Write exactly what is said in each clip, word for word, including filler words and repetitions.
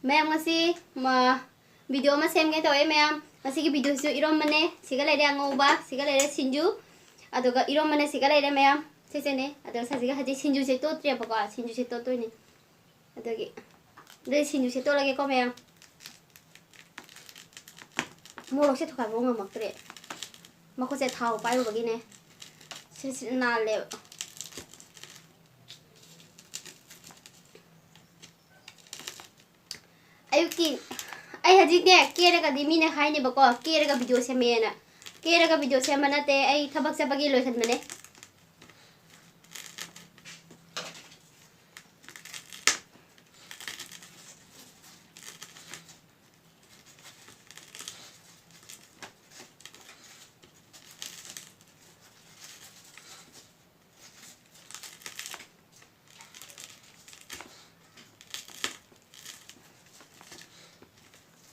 ꯃꯌꯥꯝ, ꯉꯁꯤ, ꯃ, video ꯑꯃ ꯁꯦꯝꯒꯦ ꯇꯧꯋꯦ ꯃꯌꯥꯝ꯫ ꯉꯁꯤꯒꯤ videoꯁꯤꯁꯨ ꯏꯔꯣꯝꯕꯅꯦ꯫ ꯁꯤꯒ ꯂꯩꯔꯦ ꯑꯉꯧꯕ, ꯁꯤꯒ ꯂꯩꯔꯦ ꯁꯤꯡꯖꯨ, ꯑꯗꯨꯒ ꯏꯔꯣꯝꯕꯅꯦ, ꯁꯤꯒ ꯂꯩꯔꯦ ꯃꯌꯥꯝ꯫ ꯁꯤꯁꯤꯅꯦ꯫ ꯑꯗꯣ ꯉꯁꯥꯏꯁꯤꯒ ꯍꯧꯖꯤꯛ ꯁꯤꯡꯖꯨꯁꯦ ꯇꯣꯠꯇ꯭ꯔꯦꯕꯀꯣ, ꯁꯤꯡꯖꯨꯁꯦ ꯇꯣꯠꯇꯣꯏꯅꯦ꯫ ꯑꯗꯨꯒꯤ, ꯑꯗꯨꯗꯤ ꯁꯤꯡꯖꯨꯁꯦ ꯇꯣꯠꯂꯒꯦꯀꯣ ꯃꯌꯥꯝ꯫ ꯃꯣꯔꯣꯛꯁꯦ ꯊꯨꯒꯥꯏꯕ ꯉꯝꯃꯛꯇ꯭ꯔꯦ꯫ ꯃꯈꯨꯠꯁꯦ ꯊꯥꯎ ꯄꯥꯏꯔꯨꯕꯒꯤꯅꯦ꯫ ꯁꯤꯠ ꯁꯤꯠ ꯅꯥꯜꯂꯦꯕ꯫ ꯑꯌꯨꯛꯀꯤ, ꯑꯩ ꯍꯧꯖꯤꯛꯅꯦ ꯀꯦꯔꯒꯗꯤ ꯃꯤꯅ ꯍꯥꯏꯅꯦꯕꯀꯣ, ꯀꯦꯔꯒ video ꯁꯦꯝꯃꯦꯅ꯫ ꯀꯦꯔꯒ video ꯁꯦꯝꯕ ꯅꯠꯇꯦ, ꯑꯩ ꯊꯕꯛ ꯆꯠꯄꯒꯤ ꯂꯣꯏꯁꯟꯕꯅꯦ꯫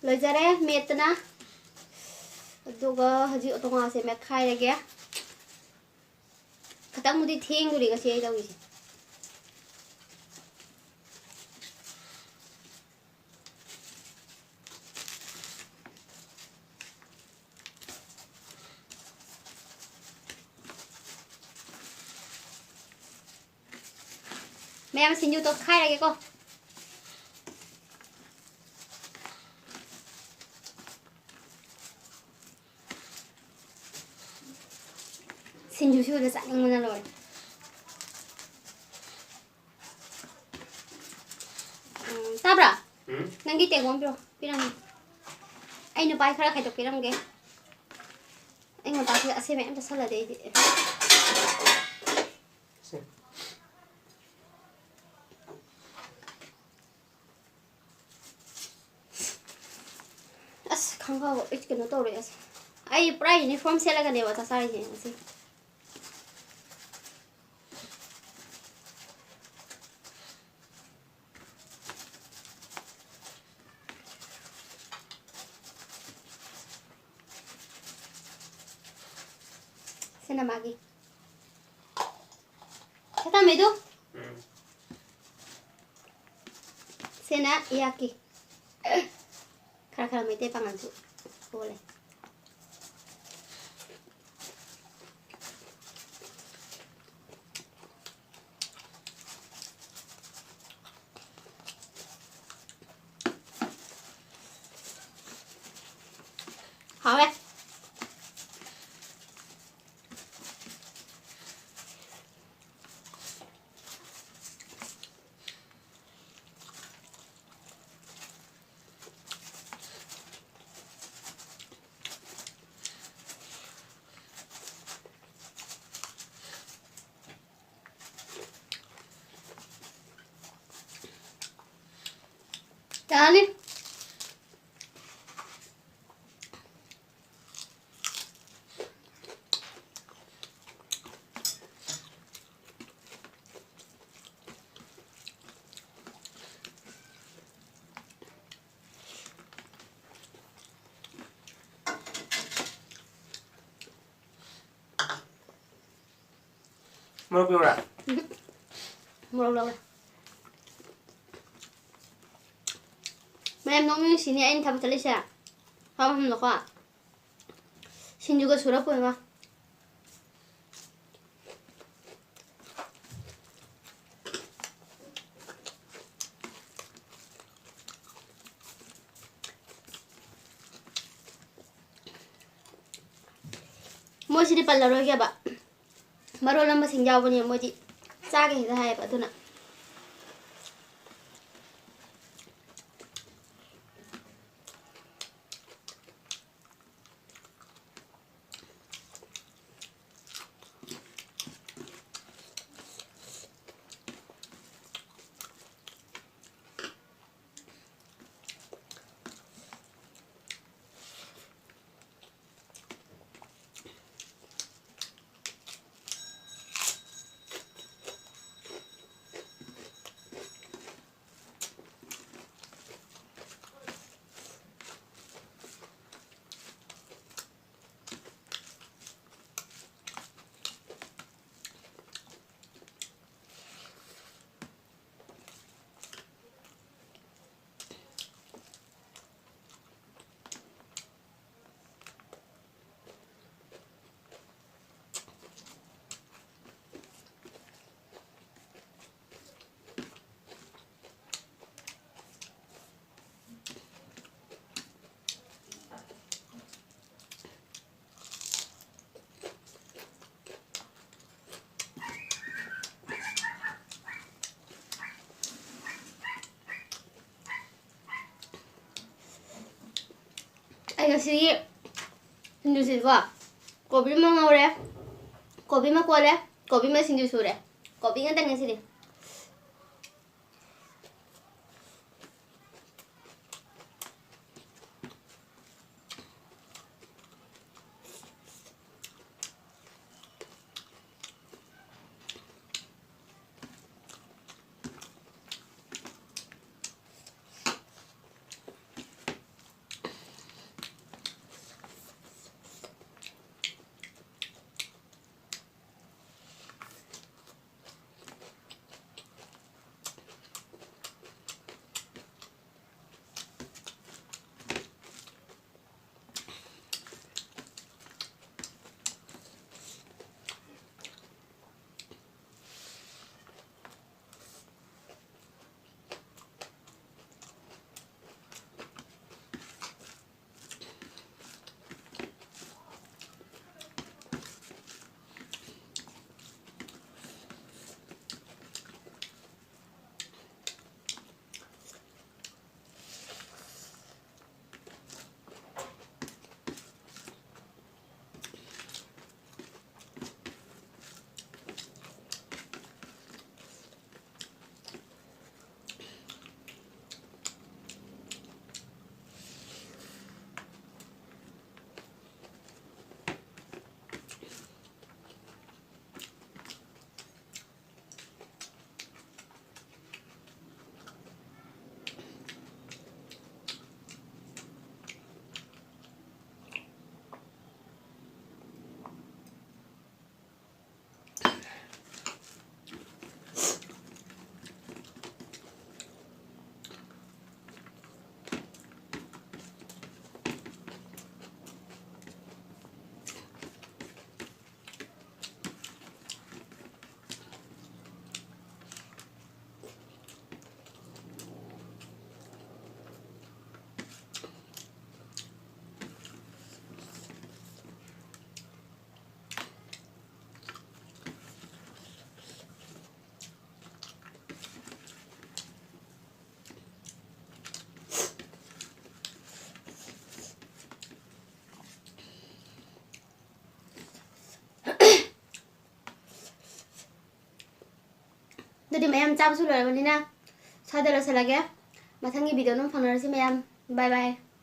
ꯂꯣꯏꯖꯔꯦ ꯃꯦꯠꯇꯅ꯫ ꯑꯗꯨꯒ ꯍꯧꯖꯤꯛ ꯇꯣꯉꯥꯟꯁꯦ ꯃꯦꯠꯈꯥꯏꯔꯒꯦ꯫ ꯈꯤꯇꯪꯕꯨꯗꯤ ꯊꯦꯡꯗꯣꯔꯤ ꯉꯁꯤ ꯑꯩ ꯇꯧꯔꯤꯁꯦ꯫ ꯃꯌꯥꯝ ꯁꯤꯡꯖꯨ ꯇꯣꯠꯈꯥꯏꯔꯒꯦꯀꯣ꯫ ꯁꯤꯡꯖꯨ ꯁꯨꯕꯗ ꯆꯥꯅꯤꯡꯕꯅ ꯂꯣꯏꯔꯦ꯫ ꯎꯝ, ꯇꯥꯕ꯭ꯔꯥ? ꯎꯝ? ꯅꯪꯒꯤ ꯇꯦꯡꯀꯣꯠ ꯑꯃ ꯄꯤꯔꯛꯑꯣ, ꯄꯤꯔꯝꯒꯦ꯫ ꯑꯩ ꯅꯨꯄꯥꯒꯤ ꯈꯔ ꯈꯥꯏꯗꯣꯛꯄꯤꯔꯝꯒꯦ꯫ ꯑꯩ ꯉꯟꯇꯥꯁꯤꯗ ꯑꯁꯦꯝꯕ ꯌꯥꯝ ꯆꯥꯁꯜꯂꯗꯤ ꯑꯩꯗꯤ꯫ ꯁꯦ꯫ ꯑꯁ, ꯈꯪꯒꯥꯎ ꯑꯩ ꯀꯩꯅꯣ ꯇꯧꯔꯦ꯫ ꯑꯁ, ꯑꯩ ꯄꯨꯔꯥ uniform ꯁꯦꯠꯂꯒꯅꯦꯕ ꯆꯥꯛ ꯆꯥꯔꯤꯁꯦ ꯉꯁꯤ꯫ ꯁꯤꯅ ꯃꯥꯒꯤ꯫ ꯁꯦ ꯊꯝꯃꯦ ꯑꯗꯨ꯫ ꯎꯝ꯫ ꯁꯤꯅ ꯏꯌꯥꯛꯀꯤ꯫ ꯈꯔ ꯈꯔ ꯃꯩꯇꯩ ꯄꯥꯉꯜꯁꯨ ꯑꯣꯜꯂꯦ꯫ ꯍꯥꯎꯋꯦ꯫ ꯌꯥꯅꯤ꯫ ꯃꯣꯔꯣꯛ ꯄꯤꯕ꯭ꯔꯥ? ꯎꯝ꯫ ꯃꯣꯔꯣꯛ ꯂꯧꯔꯦ꯫ ꯃꯌꯥꯝ ꯅꯣꯛꯅꯤꯡꯉꯤꯁꯤꯅꯦ ꯑꯩꯅ ꯊꯕꯛ ꯆꯠꯂꯤꯁꯦ꯫ ꯐꯥꯎ ꯍꯟꯂꯣꯀꯣ꯫ ꯁꯤꯡꯖꯨꯒ ꯁꯨꯔ ꯄꯨꯔꯒ꯫ ꯃꯣꯏꯁꯤꯗꯤ ꯄꯜꯂꯔꯣꯏꯒꯦꯕ꯫ ꯃꯔꯣꯜ ꯑꯃꯁꯤꯡ ꯌꯥꯎꯕꯅꯦ ꯃꯣꯏꯗꯤ꯫ ꯆꯥꯒꯦ ꯍꯦꯛꯇ ꯍꯥꯏꯌꯦꯕ ꯑꯗꯨꯅ꯫ ꯉꯁꯤꯒꯤ ꯁꯤꯡꯖꯨꯁꯤꯀꯣ, ꯀꯣꯕꯤ ꯑꯃ ꯉꯧꯔꯦ, ꯀꯣꯕꯤ ꯑꯃ ꯀꯣꯜꯂꯦ, ꯀꯣꯕꯤ ꯑꯃ ꯁꯤꯡꯖꯨ ꯁꯨꯔꯦ꯫ ꯀꯣꯕꯤ ꯉꯥꯛꯇꯅꯦ ꯉꯁꯤꯗꯤ꯫ ꯑꯗꯨꯗꯤ ꯃꯌꯥꯝ ꯆꯥꯕꯁꯨ ꯂꯣꯏꯔꯕꯅꯤꯅ ꯁ꯭ꯋꯥꯏꯗ ꯂꯣꯏꯁꯤꯜꯂꯒꯦ꯫ ꯃꯊꯪꯒꯤ video ꯗ ꯑꯃꯨꯛ ꯐꯪꯅꯔꯁꯤ ꯃꯌꯥꯝ꯫ Bye bye꯫